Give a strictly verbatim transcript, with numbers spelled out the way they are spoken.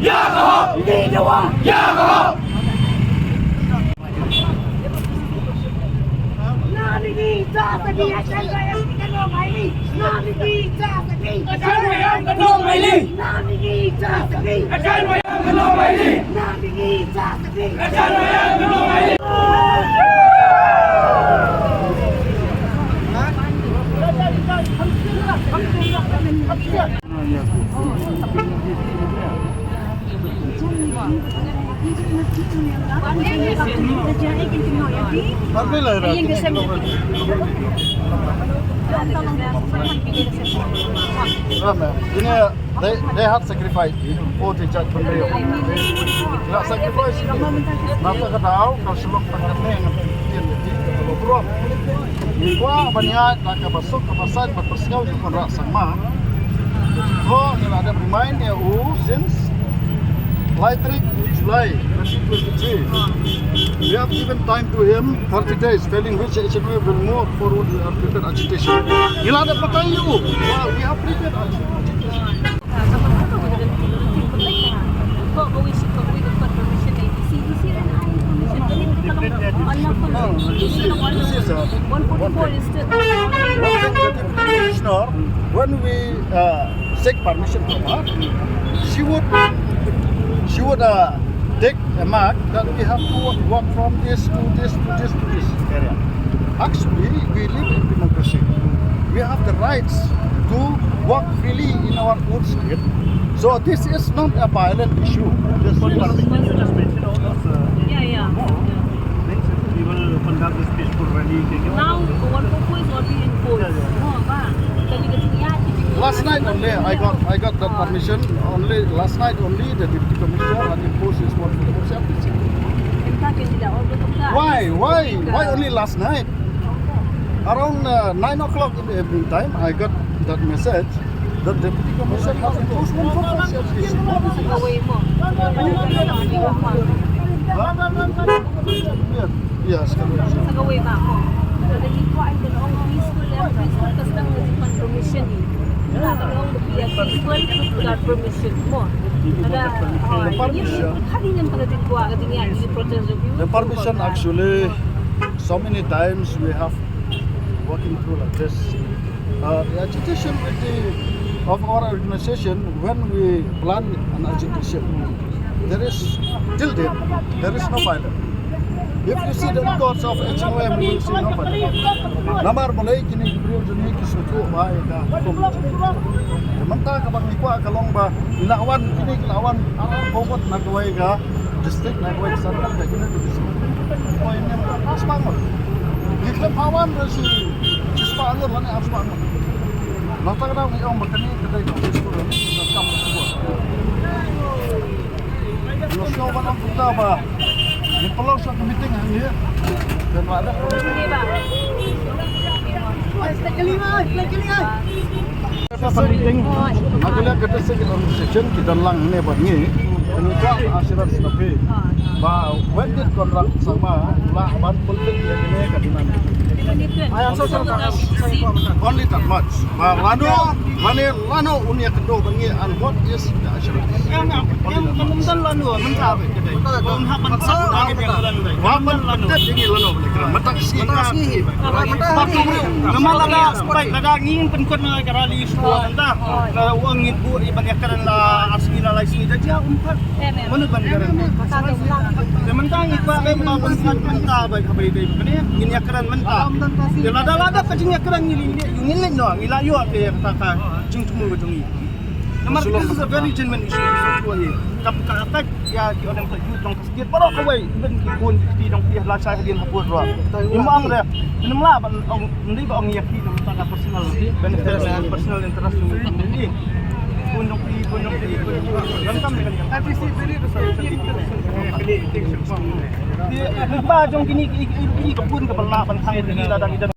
Ïa ka hok! Ïa ka hok! They, they had sacrificed for the judgment day. They had sacrificed. Nata ka daw ka shlok tang ka teng. Ngi kwah ban ïaid da kaba suk kaba sait bad pyrshah ïa u Conrad Sangma. Ko ngi la dep remind ïa u since lai tarik July twenty twenty-three. We have given time to him thirty days, failing which H N Y will move forward with our prepared agitation. Ngi la dep batai ïa u. We have prepared agitation. Commissioner, when we uh, seek permission from her, she would she would uh, take a mark that we have to walk from this to this to this to this area. Actually, we live in democracy. We have the rights to walk freely in our own street. So this is not a violent issue. This is Yeah, yeah. We will conduct this peaceful rally. Now, one four four is already in force. Yeah, yeah. Last night only I got I got that permission. Only last night only the deputy commissioner had imposed his one four four. Why? Why? Why only last night? Around uh, nine o'clock in the evening time, I got that message that deputy commissioner has imposed one four four. Yes. Sa kawei ba mo. Lada ngi kwah ïa ka long peaceful and peaceful ka sdang ka jingpan permission ïa. Lada ka long da phi ïa peaceful without permission mo. Lada, oh, permission. Hadien ka la jingkwah ka jingïaid ïa protest review. The permission actually, so many times we have working through like this. Uh, the agitation with the, of our organization, when we plan an agitation, there is, till date, there is no violence. If you see the records of H N Y, you will see no violence. Namar balei kine ki briew jong ngi ki sngewthuh ba ïa ka hukum. Te mynta kaba ngi kwah ka long ba ngi la wan, kine ki la wan, ah, forward na kawei ka district, na kawei ka circle, ka kine ki district. Ko ine mynta ar spah ngut. Ngi khlem pat wan ruh shi, shi spah ngut lane ar spah ngut. Nangta ka dang ngi ong ba kane ka dei ka office, ka dei ka office. Ngi sngew ban ong kumta ba ngi pynlong sha ka meeting hangne. Dang la dep. Meeting. Na ka liang ka district administration ki don lang hangne bad ngi. Ngi kwah ka assurance na phi ba when did Conrad Sangma lah ban fulfill ïa kine ka demand? Only that much. Ba lano, mane lano un ïakynduh bad ngi and what is the assurance? Only that much. Ba ban pyntip ïa ngi lano ban ïakren. Mynta ka sngi. Mynta ka sngi. Namar lada, lada ngin pynkut na ka rally shuwa mynta. Lada u ong ngin buh ban ïakren la ar sngi la lai sngi da jia um pat. Mano ban kren? Te mynta ngi kwah ba ban pynkut mynta ba ka bai dei ba kane ngin ïakren mynta. Te lada, lada ka jingïakren ngi leit, ngi leit noh, ngi la ïoh te kata ka jingthmu ka jong ngi. Namar this is a very genuine issue. Ka, ka affect ïa ki, ong, ka youth jong ka State baroh kawei, even ki khun ki kti jong ki lashai hadien habud ruh. Ngim ong re, ngim lah ban ong, ym dei ba ong ïa ki namar ka personal benefit, personal interest jong ki. Khun jong ki, khun jong ki, khun jong ki. Donkam de kan. Ki, ki ba jong kine ki, ki, ki, ki khun kaba lah ban khang ïa ki lada ki don